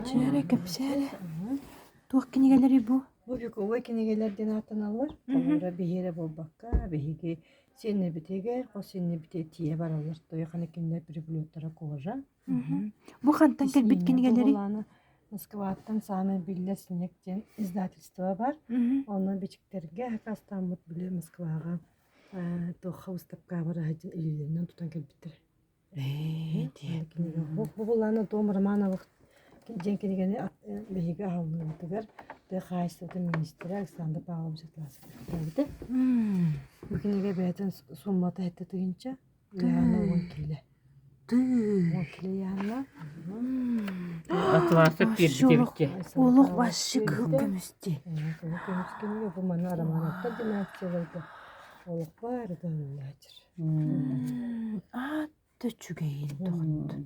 Чээрэ кэпсээ Туох кинигэлэрий бу? Бу вековой кинигэлэр диэн ааттаналлар. Холобура биһиэрэ буолбакка, биһиги сиэннэрбитигэр, хос сиэннэрбитигэр тиийэ бараллар. Тойохана кинилэр переплеттара кожа. Бу хантан кэлбит кинигэлэрий? Москваттан саамай биллэр Снег диэн издательство бар. Онно бичиктэргэ хакастааммыт били Москваҕа туохха выставкаҕа бара сылдьан илиилэринэн тутан кэлбиттэр. Бу буллаана Дом Романовых диэн кинигэни биһиги аһыллыыбытыгар тыа хаһаайыстыбатын миниистирэ Александр Павлович Атласов бэлэхтээбитэ. Бу кинигэ бэйэтин суммата 7 тыһыынча, ыйааһына 10 киилэ. 10 киилэ ыйааһыннаах. Атласов киирбит эбит Олох вообще кыһыл көмүс дии. Кыһыл көмүс кинигэ бу маны Романовтар династияларга олох баар ытыһыллаачыр. Аат да үчүгэйин тоҕуттун.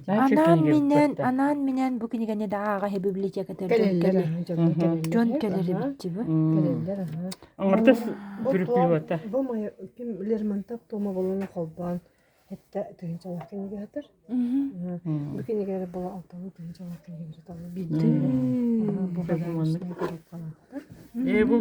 Анаан-минээн, анаан-минээн бу кинигэни да ааҕа библиотекатыгар дьон Кэлэллэр кэлэр. аһа, дьоннор кэлэллэр. Дьон кэлэр эбит дии бу. Кэлэллэр аһа. Оҥордос Бу том, переплета. бу мое ким Лермонтов тома болону холбоон Хэттэ тыһыынчалаах кинигэ сытар. Бу кинигэлэр була алталыы тыһыынчалаах кинигэлэри талыы биирдии. Бу подарочнай коробкалаахтар. Ээ бу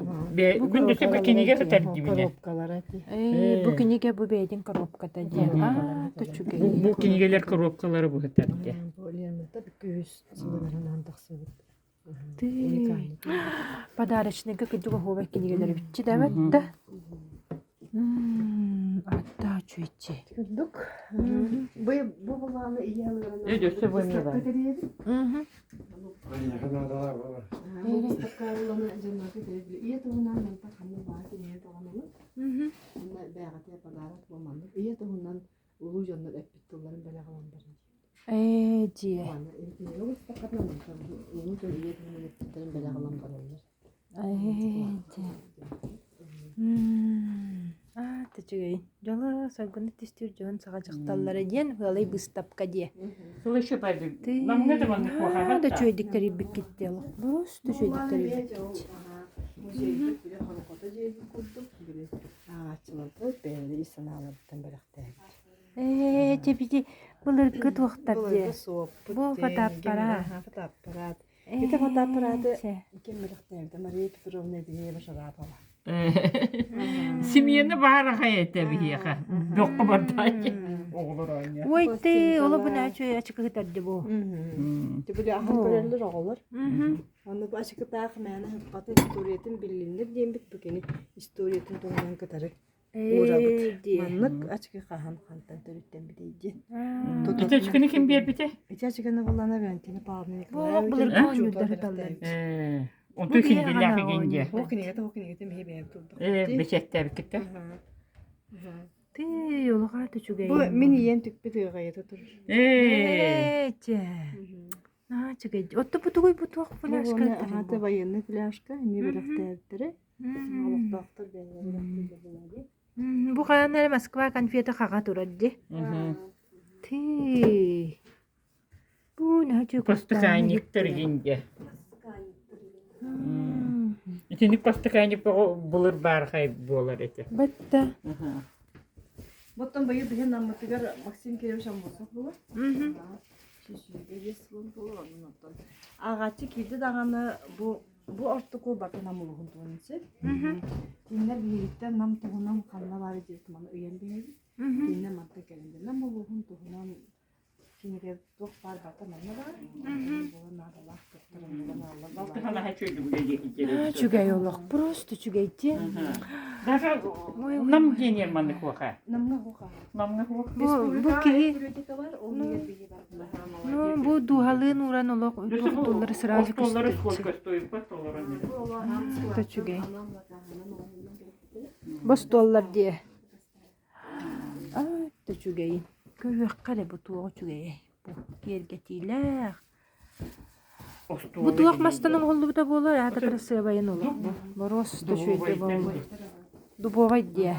күндүсү бу кинигэ сытар дибинэ. Коробкалара ти. Ээ бу кинигэ бу бэйэтин коробката диэн. Аа Бу бу кинигэлэр коробкалары бу сытар дии. Бу Лермонтов 200 сылыгар анаан тахсыбыт. Подарочныйга кырдьык оһуобай кинигэлэр эбитчи да эбэт да. Аттаа үчүгэйчи. Курдук. Бу бу былааны ийэ алыгынан Э, өссө бу эмиэ бар. Ийэ туһунан мантан ханна баар кинигэ тоҕонобут. Онно бээҕэтэ подарок бу маннык. Ийэ туһунан улуу дьоннор эппит тылларын бэлэх ылан баран Ээ дьиэ. Улуу дьон ийэ туһунан эппиттэрин бэлэх ылан бараллар. Ээ дьиэ. Аа үчүгэй. Дьоло саргыны түстүүр дьон саха дьахталлара диэн ыалай быыстапка диэ. Сыл еще пойду. Намҥа да маннык Аа да үчүгэйдик тэрийбиккит дии олох. Просто үчүгэйдик тэрийбиккит. Музейбыт били хорохото диэбит курдук били ааҕааччыларбыт бэйэлэрин ис санааларыттан бэлэхтээбит. Ээ, дьэ били былыргы туохтар дии. Былыргы суоппут Бу фотоаппарат. Фотоаппарат. Ити фотоаппараты Ээ, ким бэлэхтээбитэ Мария Петровна Евгеньева Шарапова. Семьяны баар аҕай этэ биһиэхэ. Бөххө бардааччы. Оҕолор оонньоо. Ой, ты, олобуна үчүгэй ачыкыһытар дии бу. Били ахан көрөллөр оҕолор. Онно бу ачыкытаах мээнэ ыппатын историятын биллиннэр диэммит бу кини историятын туһунан кытары уурабыт. Маннык ачыкы хаһан хантан төрүттэммитэй диэн. Ити ачыкыны ким биэрбитэ? Ити ачыкыны буллана Валентина Павловна Николаевна. Былыргы оонньуурдар ыталлар. Онтон кинигэлээх игин диэ. Ол кинигэтэ, ол кинигэтэ миһи бэйэм турдум. Ээ, бэчээттээбиккит Тыы, улахан үчүгэй. Бу мин ийэм түкпүт ыаҕайата турар. Ээ. Ээ, чэ. Аа, үчүгэй. Отто бу тугуй бу туох фляжка? Аата военный фляжка, эмиэ бэлэхтээбиттэрэ. Олохтоохтор бэйэлэрэ бэлэхтииллэр буолаа дии. Бу хаһан эрэ Москва конфета хаҕа турар дии. Тыы. Бу наһаа үчүгэй Постаканниктар игин дьэ. Итинник постаканник былыр баархай буолар этэ. Батта. Оттон быйыл биһи наммытыгар Максим Кирович Аммосов буолар. Сүүсүүгэ сылын буолар, онон оттон ааҕааччы киирдэ даҕаны бу бу ортоку барыта нам улууһун туһунан сөп. Кинилэр биһигиттэн нам туһунан ханна баар диэбит маны ыйан биһэбит. Кинилэр мантан кэлэн нам улууһун туһунан кинигэ туох баар барыта манна баар. Буолан наадалаах туттаран булан ааллар. Үчүгэй олох, просто үчүгэй дии. Даже нам диэн маннык хуоха. Намҥа хуоха. Намҥа хуоха. Бу бу киһи ну бу дууһалыын ууран олох туохтууллары сразу Остуоллары көстөр. сколько стоит толорон. Үчүгэй. Бостуоллар дии. Аа, үчүгэйин. Көрүөххэ эрэ бу туох үчүгэйэй. Бу киэргэтиилээх. Бу туох мастан оҥоһуллубута буолуой, аата кырасыабайын олох бу. Боруос да үчүгэйдик буолбут. Дубовай диэ.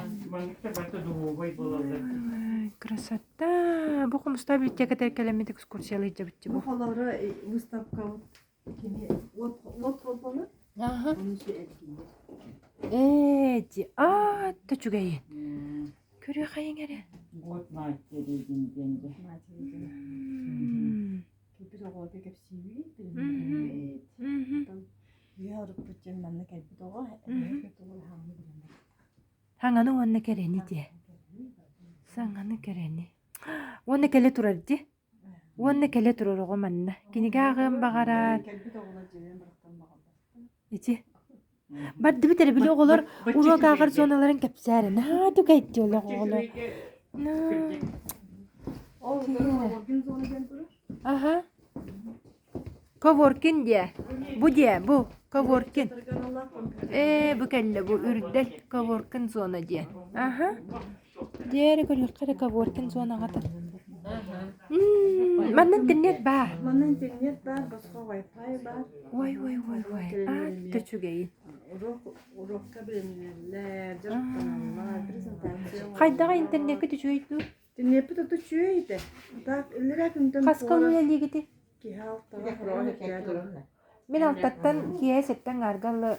Красота! Бу хомустаах библиотекатыгар кэлэммит экскурсиялыы илдьэбит Бу холоро выставкабыт кини уот уот холбонор. Аха. Оны сү эргийэр. Ээ, ди аат үчүгэйин. Көрүөххэйиҥ эрэ. Год матери диэн Матери. Саҥаны уонна кэрэни диэ. Саҥаны кэрэни. Уонна кэлэ турар дии. Уонна кэлэ турар оҕо манна. Кинигэ ааҕыан баҕарар. Ити. Бардыбыт эрэ били оҕолор уруок ааҕар зоналарын кэпсээрэ. Наһаа түгэйди олох оҕолор. Аха. Коворкин диэ. Бу диэ, бу Коворкин. Ээ, бу кэллэ бу үрдэл Коворкин зона диэн. Аха. Диэри көрүөххэ эрэ Коворкин зонаҕа Манна интернет баар. Манна интернет баар, босхо Wi-Fi баар. Ой, ой, ой, ой. Аат үчүгэйин. Урок, урокка билинэллэр, дьарыктаналлар, презентация. Хайдаҕа интернеккэ үчүгэй дуу? Интернеппит ото үчүгэй этэ. Так, иллэрээ күнтэн Хаска үлэлиигити? Киһи алтаҕа хороҕо хэккээ Мин алтаттан киэһэ сэттэн аарга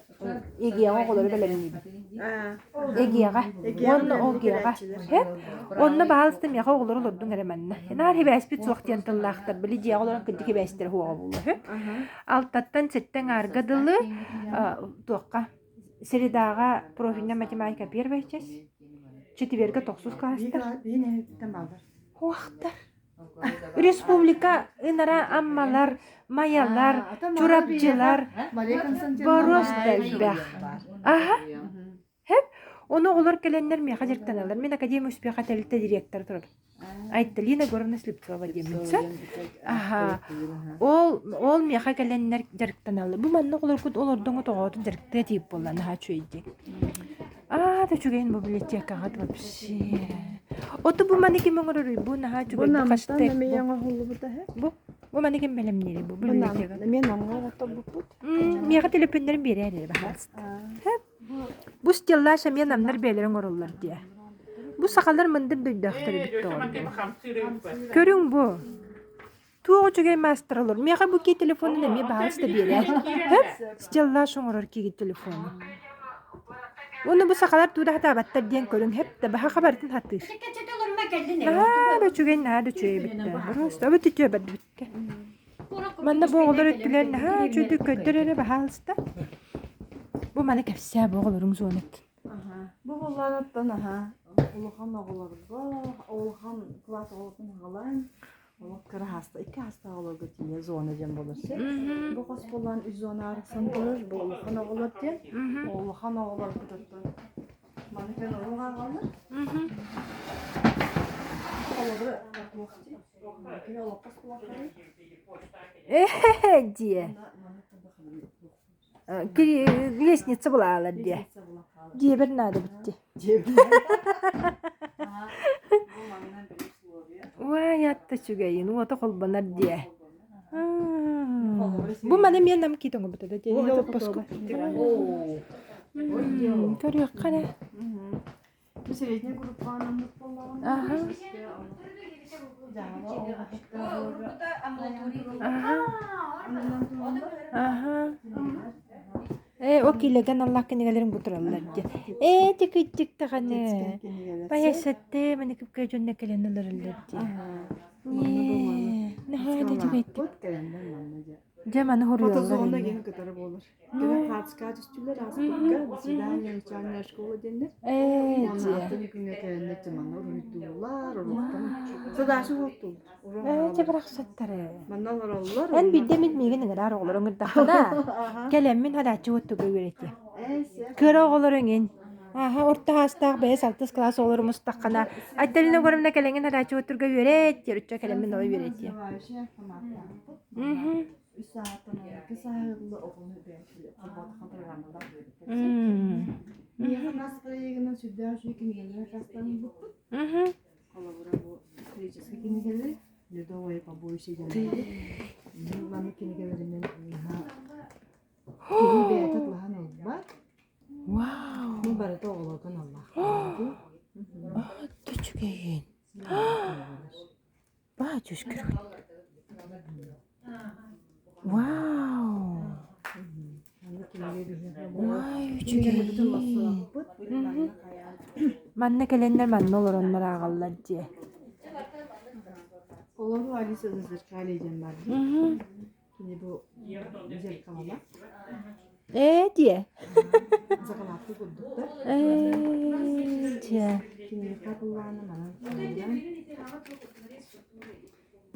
ЕГЭ-ҕэ оҕолору бэлэмниибин. ЕГЭ-ҕэ уонна ОГЭ-ҕэ. Онно баһаалыста миэхэ оҕолору олордуҥ эрэ манна. Наар хибээспит суох диэн тыллаахтар. Били дьиэҕэ олорон кырдьык хибээстэрэ суоҕа буолуо үһү. Алтаттан сэттэн аарга дылы туохха средаҕа профильная математика первая часть, четверга тохсус класстар. Уохтар. Республика ынара Аммалар, Майалар, Чурапчылар боруос да элбэх. Аха. Хэп. Ону оҕолор кэлэннэр миэхэ дьарыктаналлар. Мин Академия успеха тэрилтэ директора турабын. Айталина Егоровна Слепцова диэммин сөп. Аха. Ол ол миэхэ кэлэннэр дьарыктаналлар. Бу манна оҕолоргут олордоҥу тоҕоотун дьарыктыа тиийип буолла наһаа үчүгэйдик. Аа, да үчүгэйин бу библиотекаҕа вообще. Оту бу маны ким оҥороруй? Бу наһаа Бу үчүгэй намтан хастек эмиэ бу. оҥоһуллубута үһү. Бу бу маны ким бэлэмниирий бу Бу библиотека? нам эмиэ намҥа оҥотторбуппут. Миэхэ төлөпүөннэрин биэрээр эрэ баһаалыста. Бу стеллаж эмиэ намнар бэйэлэрин оҥороллор диэ. Бу сахалар мындыр дойдоохтор эбит доҕордоор. Көрүҥ бу. Туох үчүгэй маастар олор. Миэхэ бу кии телефонун эмиэ баһаалыста биэрээр. Хөп, стеллаж оҥорор киигит телефону. Уонна бу сахалар тууда хатаабаттар диэн көрүҥ хэп да баһа хабартын хатыыр. Наһаа да үчүгэй, наһаа да үчүгэй эбиттэр. Просто абыт үтүө бэрдибиккэ. Манна бу оҕолор өттүлэр наһаа үчүгэй көрдөр эрэ баһаалыста. Бу маны кэпсээ бу оҕолоруҥ зонатын. Бу буоллаанаттан аһа улахан оҕолорго, улахан кылаас оҕолорун аҕалаан олох кыра хааста, икки хаастаах оҕолорго тиийэ зона диэн буолар сир. Бу хос буоллаан үс зона арахсан турар, бу улахан оҕолор диэн. Улахан оҕолорбутуттан маны кэн оҕо ааҕаллар. Холобура, туох дии? Кини олоппос буолахтарый? Ээ диэ. Лестница булаалар диэ. Дьиэбэр наада битти. Уай атта үчүгэйин уота холбонор диэ. Бу маны мен нам киит оҥорбута да диэн олоппоско. Көрүөххэ эрэ. Бу средняя группаҕа буоллаҕына Аха. Ээ, о килэгэн Аллах кинигэлэрин бу тураллар дии. Ээ, тикиччик даҕаны. Байасатте, маны кыпка дьонно кэлэн олороллор дии. Ээ, наһаа да үчүгэйдик. Дьэ маны хоруйаллар Фотозона эмиэ. диэн кытары буолар. Кэлэн хаачыска түстүлэр ааспыкка до свидания начальная школа диэннэр. Ээ, Уонна дьиэ. атын күҥҥэ кэлэннэр дьэ манна уруһуйдууллар, уруоктан задача уруоктууллар. Уруок Ээ, чэ аҕалар. барахсаттары. Манна олороллор Эн уонна биирдэ эмит миигин ыҥыраар оҕолору ыҥырдаххына, кэлэммин хадааччы уоттуга үөрэтиэ. Ээ, сиэх. Кыра оҕолор эҥин. Ааһа орто саастаах бэйэ алтыс кылаас оҕолору мустаххына, Айталина Егоровна кэлэҥин хадааччы уоттурга үөрэт диэр оччо кэлэммин ол үөрэтиэ. Развивающая форматтаахпыт. Мгм. Үс сааттан икки сааһыгар оҕону бэйэтин холботохон программалаах үөрэттэр. Миэхэ нас проегынан сүрдээх үчүгэй кинигэлэри хастан ылбыппыт. Холобура бу историческай кинигэлэри Ледовое побоище диэн маннык кинигэлэринэн наһаа киһи бэйэтэ тулаһан ылбат. Вау! Бу барыта оҕолорго аналлаах. Аата үчүгэйин. Батюшки. Вау! Ой, үчүгэйин. Манна кэлэннэр манна олороннор ааҕаллар дьиэ. Олору Алиса Зазеркалье диэн бар дии. Кини бу зеркалала. Ээ диэ. Закалаатты курдуктар. Ээ дьэ. Киниэхэ былаана манан суруйан.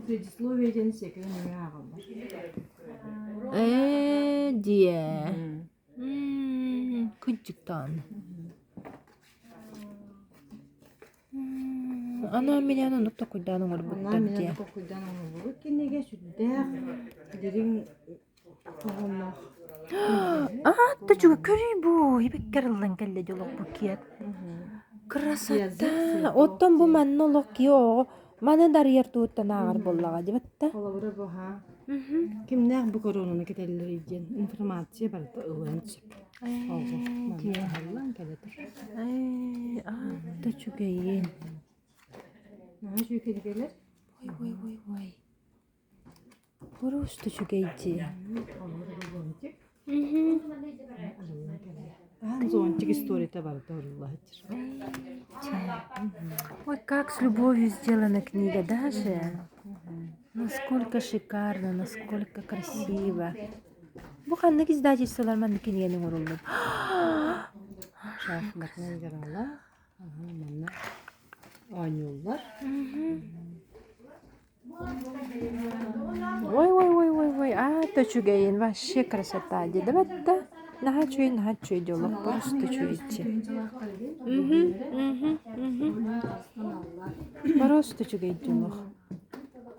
Предисловие диэн сиэкэни нөҥүө ааҕаллар. Ээ диэ. Кырдьыктаан. Аны минээн оннук токуйдаан оҥорбуттар Онон дии. минэ токуйдаан оҥоһуллубут кинигэ сүрдээх дириҥ хоһоонноох. Аатта чуга көрүй бу ибиккэр ыллан кэллэ дьол букет. Красота! Оттон бу манна олох киһи оҕо маны дарыйар туһуттан ааҕар буоллаҕа дибэтта. Холобура бу ха кимнээх бу коронаны кэтэллэрий диэн информация барыта ылыан сөп. Оҕо манна аһыллан кэлэ тур. Ээ, аатта үчүгэйин. Наһаа үчүгэй кинигэлэр. Ой, ой, ой, ой. Просто үчүгэй дии. Зонтик. Зонтик историята барыта уруллаһыччыр. Ой, как с любовью сделана книга, даже. Насколько шикарно, насколько красиво. Бу ханнык издательстволар маннык кинигэни оҥороллор? Шахматнай игралар. Манна оонньууллар. Ой, ой, ой, ой, ой, аата үчүгэйин, вообще красота дии, да Наһаа үчүгэй, наһаа үчүгэй дии олох просто үчүгэйчи. Мгм, мгм, мгм. Просто үчүгэй дии олох.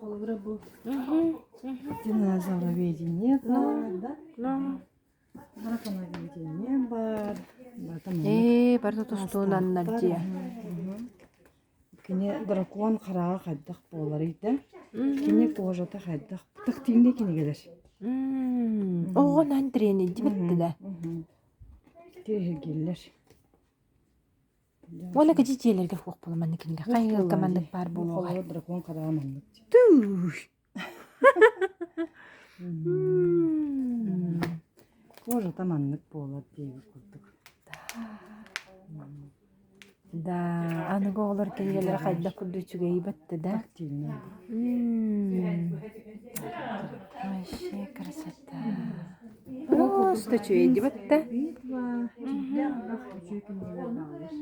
Холобура бу Мгм, мгм. динозавроведение баар, да? Ну. Драконоведение баар. Барыта маннык Ээ, барыта тустуунаннар дии. Кини дракон хараҕа хайдах буоларый да, кини кожата хайдах тактильнай кинигэлэр. Оҕо наан тренердибит да. Киһиргииллэр. Уонна кичи дьиэлэргэ суох буола маннык кинигэ. Хайыылка маннык баар буолуоҕай. Холобур дракон хараҕа маннык. Түү. Кожата маннык буолар диэбит курдук. Да, аныгы оҕолор кинигэлэрэ хайдах курдук үчүгэйи баттı да. Активнай. Вообще красота. Просто үчүгэй дибэт да. Битва, сүрдээх элбэх үчүгэй кинигэлэр бааллар.